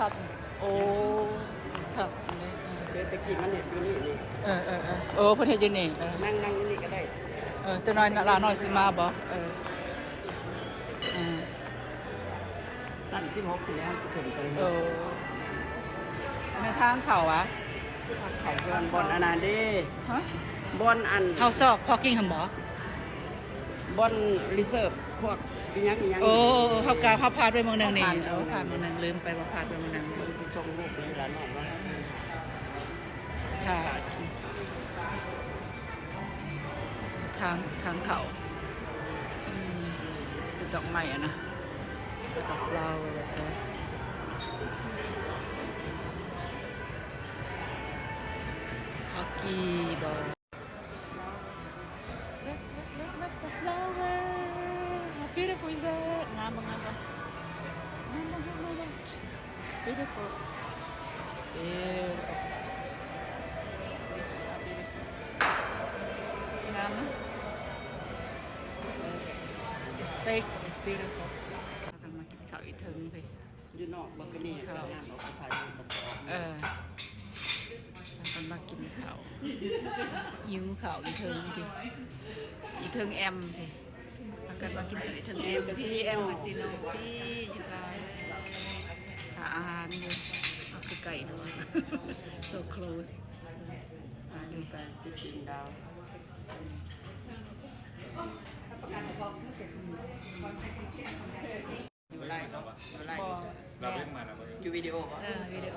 ຄັບ ໂອ້ ຄັບ ອັນນີ້ ເອີ ແຕ່ກີ້ມັນເຮັດຢູ່ນີ້ນີ້ ເອີ ເອີ ເອີ ໂອ້ ເພິ່ນເຮັດຢູ່ນີ້ ເອີ ນັ່ງ ນັ່ງຢູ່ນີ້ກໍໄດ້ ເອີ ຕົວນ້ອຍ ຫຼານນ້ອຍຊິມາບໍ່ ເອີ ເອີ ຊັ້ນສິບຫົກພຸ້ນແລ້ວ ຊິຂຶ້ນໄປ ໂອ້ ໃນທາງເຂົ້າຫວາ ທາງເຂົ້າບ່ອນ ບ່ອນອັນນັ້ນເດ້ ຮະ ບ່ອນອັນ ເຮົາຊອກພອກກິນຫັ້ນບໍ່? ບ່ອນ reserve ພວກອີ່ຫຍັງອີ່ຫຍັງ ໂອ້ ເຮົາກະ ເຮົາຜ່ານໄປໝ່ອງໜຶ່ງນີ້ ເຮົາຜ່ານໝ່ອງໜຶ່ງ ເອີ ຜ່ານໝ່ອງໜຶ່ງ ລືມໄປວ່າຜ່ານໄປໝ່ອງໜຶ່ງ ເບິ່ງຊິສົ່ງຮູບໃຫ້ຫຼານນ້ອຍວ່າ ຖ້າ ທາງ ທາງເຂົ້າ ອືມ ເປັນດອກໄມ້ຫັ້ນນະ ແລ້ວກໍ flower ແລ້ວກໍ ພອກກີ້ບໍ່? Look, look, look, look the flower. How beautiful is that? ງາມບໍ່ ງາມບໍ່? ງາມບໍ່ ງາມບໍ່? Beautiful. Beautiful flower. See how beautiful. ງາມເນາະ? It's fake, it's beautiful. ພາກັນມາກິນເຂົ້າຢູ່ເທິງເວີຍ. ຢູ່ນອກບັກກະນີ້ ເຂົ້າ ເຂົ້າງາມ ອອກໄປຖ່າຍຮູບ ເອີ ພາກັນມາກິນເຂົ້າ ຫິວເຂົ້າ ຢູ່ເທິງພີ້ ຢູ່ເທິງແອັມພີ້ ພາກັນມາກິນເຂົ້າຢູ່ເທິງແອັມພີ້ ແອັມກາຊີໂນພີ້ ຢູ່ກາຍ ຖ້າອາຫານຢູ່ ເອົາຄືໄກເນາະ so close ອ່າ ຢູ່ກາຍຊິກິນດາວ ຢູ່ໄລເນາະ ຢູ່ໄລ ບໍ່ ຢູ່ວິດີໂອບໍ່? ເອີ ວິດີໂອ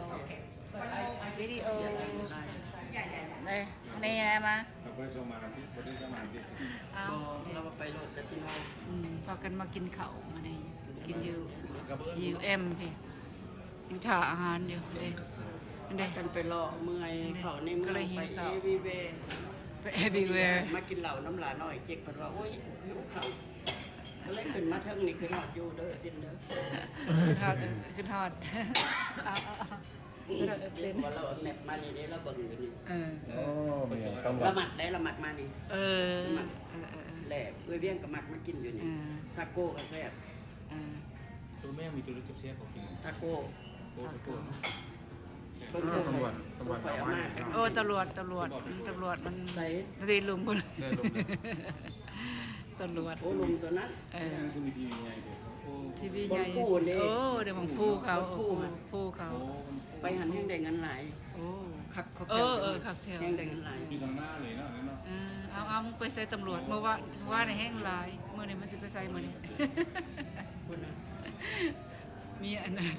ວິດີໂອ ເອີ ນີ້ມາ ເອົາ ບໍ່ ລາວໄປໂລດກາຊິໂນ ອືມ ພາກັນມາກິນເຂົ້າມື້ນີ້ ກິນຢູ່ ຢູເອັມພີ້ ຍັງຖ້າອາຫານຢູ່ເດ້ ເດ້ ພາກັນໄປເລາະເມື່ອຍ ເຂົ້າໃນເມືອງ ໄປ everywhere ໄປ everywhere ມາກິນເຫຼົ້ານຳຫຼານ້ອຍ ເຈັກເພິ່ນວ່າ ໂອ້ຍ ຫິວເຂົ້າ ກໍເລີຍຂຶ້ນມາເທິງນີ້ ຂຶ້ນຮອດຢູ່ເດີ ຕິນເດີ ຂຶ້ນຮອດ ເອີ ຂຶ້ນຮອດ ເອົາ ເອົາ ເອົາ ເອີ ເປັນ ວ່າລາວເອົາແມັບມານີ້ເດ້ ລາວເບິ່ງຢູ່ນີ້ ເອີ ໂອ້ ມີຫຍັງຕຳຫຼວດ ລາວມັກເດ້ ລາວມັກມານີ້ ເອີ ລາວມັກ ເອີ ເອີ ເອີ ແລະ ເອື້ອຍວຽງກໍມັກມາກິນຢູ່ນີ້ ເອີ ທາໂກ້ກໍແຊບ ເອີ ໂຕແມ່ມີໂຕແຊບໆ ເຂົາກິນ ທາໂກ້ ໂອ້ ທາໂກ້ ເບິ່ງເທີ ຕຳຫຼວດ ຕຳຫຼວດເອົາມາ ໂອ້ ຕຳຫຼວດ ຕຳຫຼວດ ຕຳຫຼວດມັນ ໃສ ທີ່ລຸ່ມພຸ້ນ ໃນລຸ່ມ ຕຳຫຼວດ ໂອ້ ລຸ່ມຕົວນັ້ນ ເອີ ທີວີໃຫຍ່ ໂອ້ ທີວີໃຫຍ່ ໂອ້ ເດ້ ໝ່ອງພູເຂົາ ໂອ້ ພູເຂົາ ໄປຫັ້ນແຮ່ງໄດ້ເງິນຫຼາຍ ໂອ້ ຄັກ ເອີ ເອີ ຄັກແທ້ ແຮ່ງໄດ້ເງິນຫຼາຍ ຢູ່ທາງໜ້າເລີຍເນາະ ເອີ ເອົາ ເອົາ ໄປໃສ່ຕຳຫຼວດ ເມື່ອວານ ເມື່ອວານນີ້ແຮ່ງຫຼາຍ ມື້ນີ້ມັນຊິໄປໃສ່ມື້ນີ້ ພຸ້ນນະ ມີອັນນັ້ນ